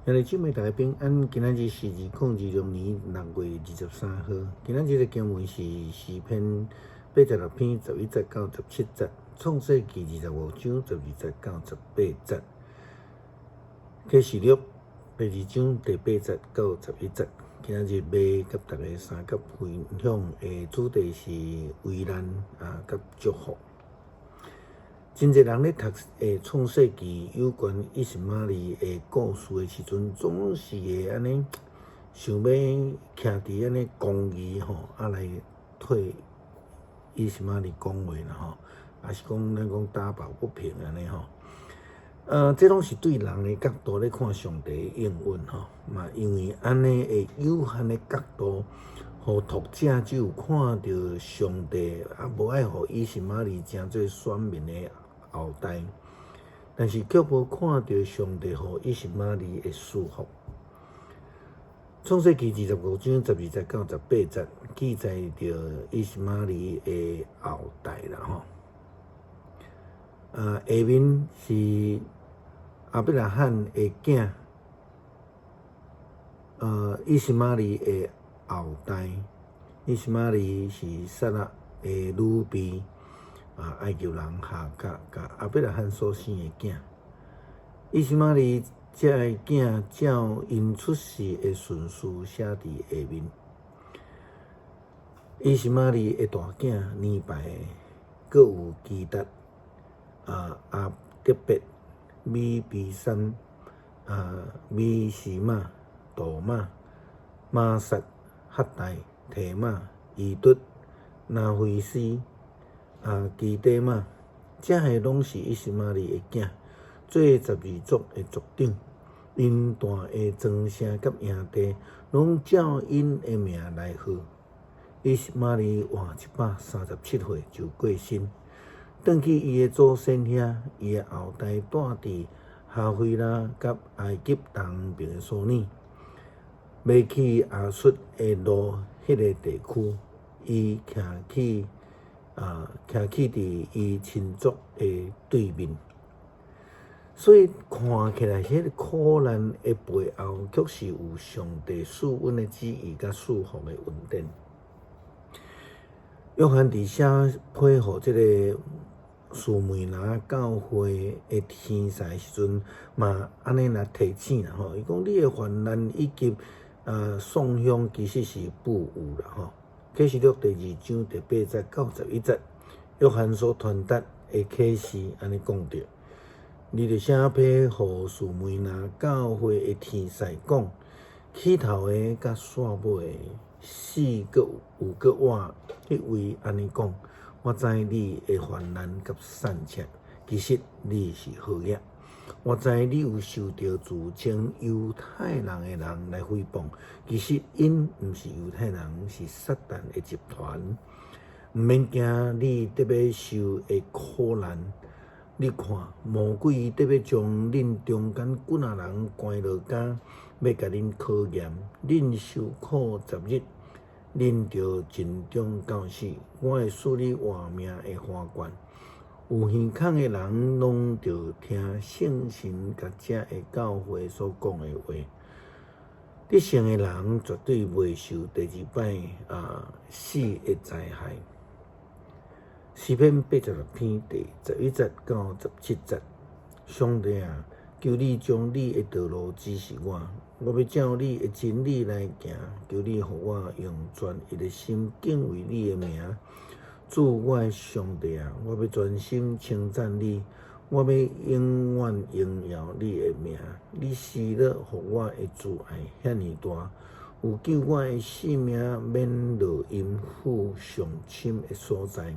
兄弟姊妹大家平安，今仔日是2026年6月23號。今仔日的經文是詩篇86篇11節到17節，創世記25章12節到18節，啟示錄第二章第8節到11節。今仔日欲佮大家相佮分享的主題是危難啊，佮祝福。真濟人咧讀創世記有關以實瑪利的故事的時陣，總是會按呢想欲徛佇按呢公義吼，啊來替以實瑪利講話啦吼，抑是講咱講打抱不平按呢吼。這攏是對人的角度咧看上帝的應允吼，嘛因為按呢的有限的角度，予讀者只有看著上帝啊，無愛予以實瑪利成做選民的後代，但是卻無看著上帝予以實瑪利的祝福。創世記25章12節到18節記載著以實瑪利的後代啦吼。啊，下面是亞伯拉罕的囝，以實瑪利的後代。以實瑪利是撒拉的女婢。啊，埃及人夏甲共亞伯拉罕所生的囝，以實瑪利這个囝照𪜶出世的順序寫佇下面。以實瑪利的大囝尼拜，閣有基達、啊亞得別、米比參、啊米示瑪、杜瑪、瑪撒、哈大、提瑪、伊卒、拿非斯。啊，基底瑪，這个攏是以實瑪利的囝，做12族的族長。𪜶蹛的莊城佮營地，攏照𪜶的名來號。以實瑪利活137歲就過身，轉去伊的祖先遐，伊的後代蹛佇哈菲拉佮埃及東爿的蘇爾，欲去亞述的路彼个地區，伊徛去。啊，徛去佇伊親族的對面，所以看起來，彼个苦難的背後，卻是有上帝賜恩的旨意佮祝福的恩典。約翰佇寫批予這个士每拿教會的天使的時陣，嘛按呢來提醒啦吼，伊講你的患難以及喪鄉其實是富有啦吼。啟示錄第二章第8節到11節，約翰所傳達的啟示按呢講著：你著寫批予士每拿教會的天使講，起頭的佮煞尾的，死閣有閣活彼位按呢講：我知你的患難佮散赤，其實你是好額。我知你有受著自稱猶太人的人來誹謗，其實𪜶毋是猶太人，是撒旦的集團。毋免驚你得欲受的苦難。你看，魔鬼得欲將恁中間幾若人關落監，欲共恁考驗。恁受苦10日，恁著盡忠到死。我會賜你活命的花冠。有耳孔的人，攏著聽聖神共這个教會所講的話。得勝的人絕對袂受第二擺啊死的災害。詩篇86篇第11節到17節，上帝啊，求你將你的道路指示我，我欲照你的真理來行。求你予我用專一的心敬畏你的名。主我的上帝啊，我欲專心稱讚你，我欲永遠榮耀你的名。你施樂予我的慈愛遐爾大，有救我的性命免落陰府上深的所在。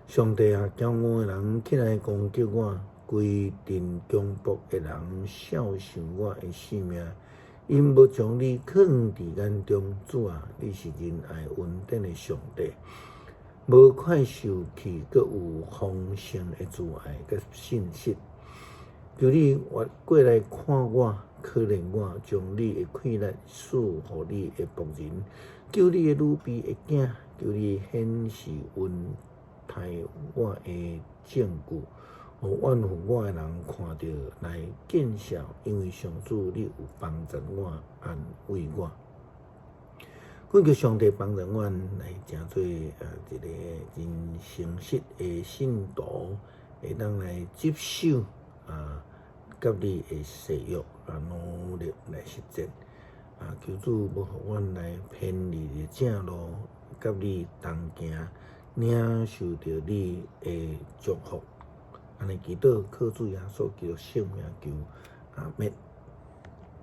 上帝啊，驕傲的人起來攻擊我，規陣強暴的人肖想我的性命。𪜶無將你囥佇眼中，主啊，你是仁愛恩典的上帝。無快受氣，閣有豐盛的慈愛佮信實。求你越過來看我，可憐我，將你的氣力賜予你的僕人。救你的女婢的囝，求你顯示恩待我的證據，予怨恨我的人看著來見笑，因為上主你有幫助我，安慰我。懇求上帝幫助阮來成做一个真誠實的信徒，會當來執守佮你的誓約，努力來實踐。求主無予阮來偏離的正路，佮你同行，領受著你的祝福。按呢祈禱，靠主耶穌基督聖名求，阿們。